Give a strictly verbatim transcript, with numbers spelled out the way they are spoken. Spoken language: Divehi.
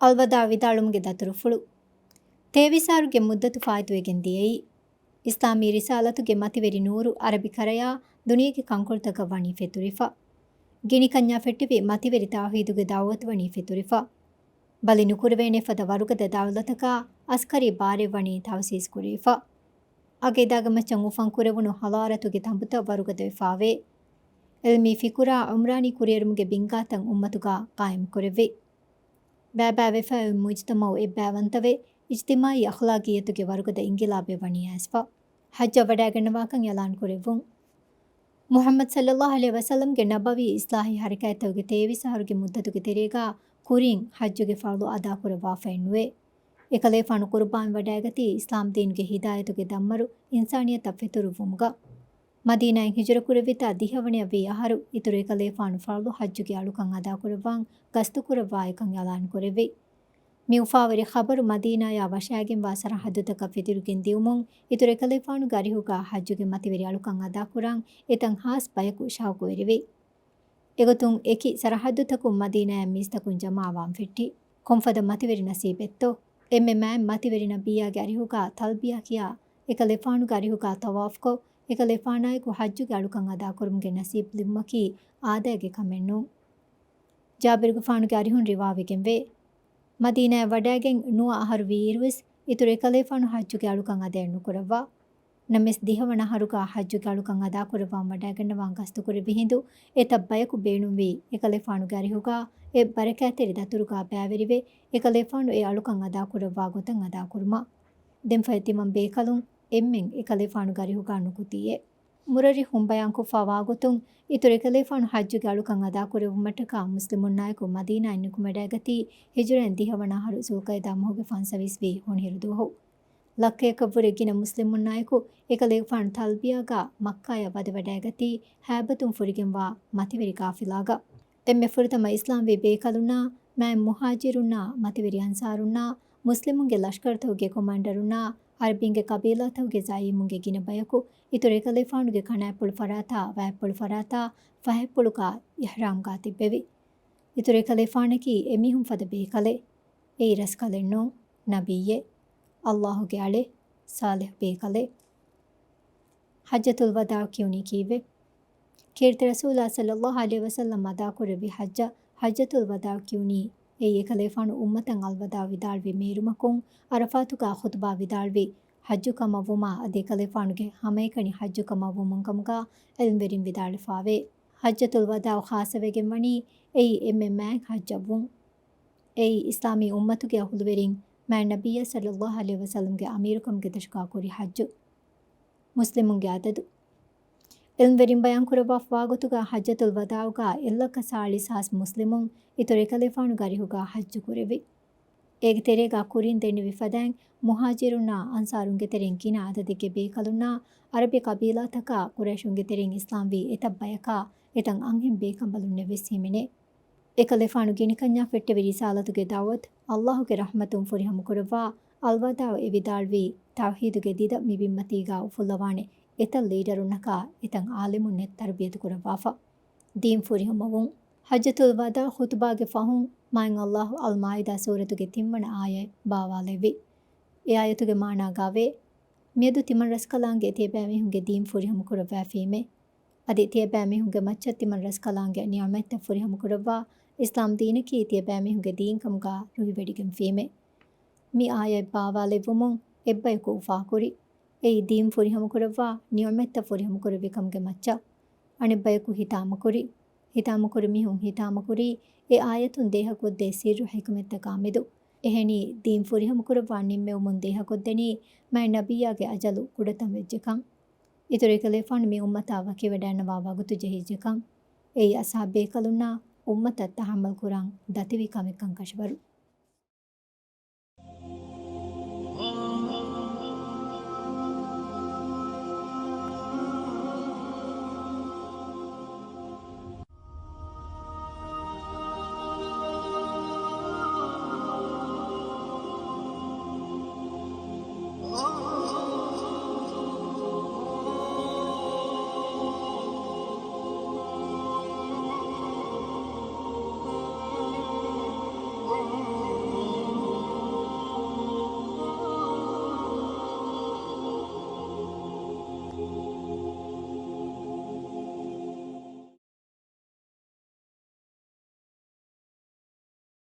އަލްވަދާ ވިދާޅުމުގެ ދަތުރުފުޅު. ތޭވީސް އަހަރުގެ މުއްދަތު ފާއިތުވެގެން ދިޔައީ. އިސްލާމީ ރިސާލަތުގެ މަތިވެރި ނޫރު އަރަބި ކަރަޔާ ދުނިޔޭގެ ކަންކޮޅުތަކަށް ވަނީ ފެތުރިފަ. ގިނިކަންޏާ ފެއްޓެވި މަތިވެރި ތައުހީދުގެ ދައުވަތު ވަނީ ފެތުރިފަ. ބަލި ނުކުރެވޭނެ ފަދަ ވަރުގަދަ ދައުލަތަކާ އަސްކަރީ ބާރެއް ވަނީ ތައުސީސް ކުރެވިފަ. އަގީދާގެ މައްޗަށް އުފަން ކުރެވުނު ހަލާރަތުގެ ތަނބުތައް ވަރުގަދަވެފާވޭ. އިލްމީ ފިކުރާ އުމްރާނީ ކުރިއެރުމުގެ ބިންގާތައް އުއްމަތުގާ ޤާއިމް ކުރެއްވި. ބައިބައިވެފައި މުޖްތަމަޢު އެއްބައިވަންތަވެ، އިޖްތިމާޢީ އަޚްލާޤިއްޔަތުގެ ވަރުގަދަ އިންގިލާބެއް ވަނީ އައިސްފަ. ޙައްޖަށް ވަޑައިގަންނަވާކަން އިޢުލާން ކުރެއްވުން. މުޙައްމަދު ޞައްލައްލާހު ޢަލައިހި ވަސައްލަމްގެ ނަބަވީ އިޞްލާޙީ ޙަރަކާތްތަކުގެ ތޭވީސް އަހަރުގެ މުއްދަތުގެ ތެރޭގާ ކުރިން ޙައްޖުގެ ފަރުޟު އަދާކުރައްވާފައެއް ނުވޭ. އެކަލޭފާނު ޤުރުބާން ވަޑައިގަތީ އިސްލާމް ދީނުގެ ހިދާޔަތުގެ ދަންމަރު އިންސާނިއްޔަތަށް ފެތުރުއްވުމުގަ. މަދީނާއިން ހިޖުރަ ކުރެއްވިތާ ދިހަވަނަޔަށް ވީ އަހަރު އިތުރު އެކަލޭފާނު ފަރުޟު ޙައްޖުގެ އަޅުކަން އަދާކުރައްވާން ގަސްތުކުރައްވާއިކަން އިޢުލާން ކުރެއްވި. މި އުފާވެރި ޚަބަރު މަދީނާޔާ ވަށާގެންވާ ސަރަޙައްދުތަކަށް ފެތުރިގެން ދިއުމުން އިތުރު އެކަލޭފާނުގެ އަރިހުގާ ޙައްޖުގެ މަތިވެރި އަޅުކަން އަދާކުރަން އެތައް ހާސް ބަޔަކު ޝައުޤުވެރިވި. އެގޮތުން އެކި ސަރަޙައްދުތަކުން މަދީނާޔަށް މީސްތަކުން ޖަމާވާން ފެއްޓި. ކޮންފަދަ މަތިވެރި ނަސީބެއްތޯ؟ އެންމެ މާތް މަތިވެރި ނަބިއްޔާގެ އަރިހުގާ ތަލްބިޔާ ކިޔާ އެކަލޭފާނުގެ އަރިހުގާ ޠަވާފްކޮށް، އެކަލޭފާނާއެކު ޙައްޖުގެ އަޅުކަން އަދާކުރުމުގެ ނަސީބު ލިބުމަކީ އާދައިގެ ކަމެއް ނޫން. ޖާބިރުގެފާނުގެ އަރިހުން ރިވާވެގެންވޭ. މަދީނާއަށް ވަޑައިގެން ނުވަ އަހަރު ވީއިރުވެސް، އިތުރު އެކަލޭފާނު ޙައްޖުގެ އަޅުކަން އަދައެއް ނުކުރައްވާ. ނަމަވެސް ދިހަވަނަ އަހަރުގާ ޙައްޖުގެ އަޅުކަން އަދާކުރައްވާން ވަޑައިގަންނަވާން ގަސްތުކުރެއްވި ހިނދު، އެތައް ބަޔަކު ބޭނުންވީ، އެކަލޭފާނުގެ އަރިހުގާ އެ ބަރަކާތްތެރި ދަތުރުގާ ބައިވެރިވެ، އެކަލޭފާނު އެ އަޅުކަން އަދާކުރައްވާ ގޮތަށް އަދާކުރުމަށް. ދެންފަހެ ތިމަން ބޭކަލުން އެންމެން އެކަލޭފާނުގެ އަރިހުގާ ނުކުތީއޭ. މުރައްރިޚުން ބަޔާންކޮށްފާ ވާގޮތުން، އިތުރު އެކަލޭފާނު ޙައްޖުގެ އަޅުކަން އަދާކުރެއްވުމަށްޓަކާ މުސްލިމުންނާއެކު މަދީނާއިން ނިކުމެވަޑައިގަތީ ހިޖުރައިން ދިހަވަނަ އަހަރު ޒުލްޤައިދާ މަހުގެ ފަންސަވީސް ވީ ހޮނިހިރު ދުވަހު. ލައްކަޔަކަށްވުރެ ގިނަ މުސްލިމުންނާއެކު އެކަލޭގެފާނު ތަލްބިޔާގާ މައްކާޔަށް ވަދެވަޑައިގަތީ ހައިބަތުން ފުރިގެންވާ މަތިވެރި ޤާފިލާގަ. އެންމެ ފުރަތަމަ އިސްލާމްވި ބޭކަލުންނާ، މާތް މުހާޖިރުންނާ، މަތިވެރި އަންސާރުންނާ، މުސްލިމުންގެ ލަޝްކަރުތަކުގެ ކޮމާންޑަރުންނާ، ޢަރަބިންގެ ޤަބީލާތަކުގެ ޒަޢީމުންގެ ގިނަ ބަޔަކު އިތުރު އެކަލޭފާނުގެ ކަނާތްޕުޅު ފަރާތާ، ވައިޕުޅު ފަރާތާ، ފަހަތްޕުޅުގާ އިޙްރާމްގާ ތިއްބެވި. އިތުރު އެކަލޭފާނަކީ އެމީހުން ފަދަ ބޭކަލެއް. އެއީ ރަސްކަލެއް ނޫން، ނަބިއްޔެއް، ﷲ ގެ އަޅެއް، ޞާލިޙު ބޭކަލެއް. ޙައްޖަތުލް ވަދާޢު ކިޔުނީ ކީއްވެ؟ ކީރިތި ރަސޫލާ ޞައްލައްލާހު ޢަލައިހި ވަސައްލަމް އަދާކުރެއްވި ޙައްޖަށް ޙައްޖަތުލް ވަދާޢު ކިޔުނީ. އެއީ އެކަލޭފާނު އުއްމަތަށް އަލްވަދާޢު ވިދާޅުވި މޭރުމަކުން ޢަރަފާތުގާ ޚުޠުބާ ވިދާޅުވި ޙައްޖު ކަމަށް ވުމާ އަދި އެކަލޭފާނުގެ ހަމައެކަނި ޙައްޖު ކަމަށް ވުމުން ކަމުގާ ޢިލްމްވެރިން ވިދާޅުވެފާވޭ. ޙައްޖަތުލް ވަދާޢު ޚާއްޞަވެގެން ވަނީ އެއީ އެންމެ މާތް ޙައްޖަށް ވުން. އެއީ އިސްލާމީ އުއްމަތުގެ އަހުލުވެރިން މާތް ނަބިއްޔާ ޞައްލައްލާހު ޢަލައިހި ވަސައްލަމްގެ އަމީރުކަމުގެ ދަށުގާ ކުރި ޙައްޖު. މުސްލިމުންގެ ޢަދަދު. ޢިލްމްވެރިން ބަޔާންކުރައްވާފަވާގޮތުގާ ޙައްޖަތުލް ވަދާޢުގާ އެއްލައްކަ ސާޅީސް ހާސް މުސްލިމުން އިތުރު އެކަލޭފާނުގެ އަރިހުގާ ޙައްޖު ކުރެއްވި. އޭގެ ތެރޭގާ ކުރިން ދެންނެވި ފަދައިން މުހާޖިރުންނާ އަންޞާރުންގެ ތެރެއިން ގިނަ ޢަދަދެއްގެ ބޭކަލުންނާ ޢަރަބި ޤަބީލާތަކާ ޤުރައިޝުންގެ ތެރެއިން އިސްލާމްވީ އެތައް ބަޔަކާ އެތައް އަންހެން ބޭކަނބަލުންނެއް ވެސް ހިމެނޭ. އެކަލޭފާނު ގިނިކަންޏާ ފެއްޓެވި ރިސާލަތުގެ ދަޢުވަތު، ﷲ ގެ ރަޙްމަތުން ފުރިހަމަކުރައްވާ އަލްވަދާޢު އެ ވިދާޅުވީ، ތައުޙީދުގެ ދިދަ މި ބިންމަތީގާ އުފުއްލަވާނެ އެތައް ލީޑަރުންނަކާ އެތައް ޢާލިމުންނެއް ތަރުބިޔަތު ކުރައްވާފަ. ދީން ފުރިހަމަވުން. ޙައްޖަތުލް ވަދާޢު ޚުޠުބާގެ ފަހުން މާތް ﷲ އަލްމާއިދާ ސޫރަތުގެ ތިންވަނަ އާޔަތް ބާވާލެއްވި. އެ އާޔަތުގެ މާނާގާވޭ، މިއަދު ތިމަން ރަސްކަލާނގެ ތިޔަބައިމީހުންގެ ދީން ފުރިހަމަކުރައްވައިފީމޭ. އަދި ތިޔަބައިމީހުންގެ މައްޗަށް ތިމަން ރަސްކަލާނގެ ނިޢުމަތްތައް ފުރިހަމަކުރައްވާ، އިސްލާމް ދީނަކީ ތިޔަބައިމީހުންގެ ދީން ކަމުގާ ރުހިވެޑިގެންފީމޭ. މި އާޔަތް ބާވާލެއްވުމުން އެއްބަޔަކު އުފާކުރި. އެއީ ދީން ފުރިހަމަކުރައްވާ، ނިޢުމަތްތައް ފުރިހަމަކުރެއްވި ކަމުގެ މައްޗަށް. އަނެއްބަޔަކު ހިތާމަކުރި. ހިތާމަކުރި މީހުން ހިތާމަކުރީ އެ އާޔަތުން ދޭހަކޮށްދޭ ސިއްރު ޙިކުމަތްތަކާ މެދު. އެހެނީ، ދީން ފުރިހަމަކުރައްވާ ނިންމެވުމުން ދޭހަކޮށްދެނީ މާތް ނަބިއްޔާގެ އަޖަލު ކުޑަތަން ވެއްޖެކަން. އިތުރު އެކަލޭފާނު މި އުއްމަތާ ވަކިވެޑައިންނަވާ ވަގުތު ޖެހިއްޖެކަން. އެއީ އަޞްޙާބު ބޭކަލުންނާ އުއްމަތަށް ތަޙައްމަލް ކުރަން ދަތިވި ކަމެއްކަން ކަށަވަރު.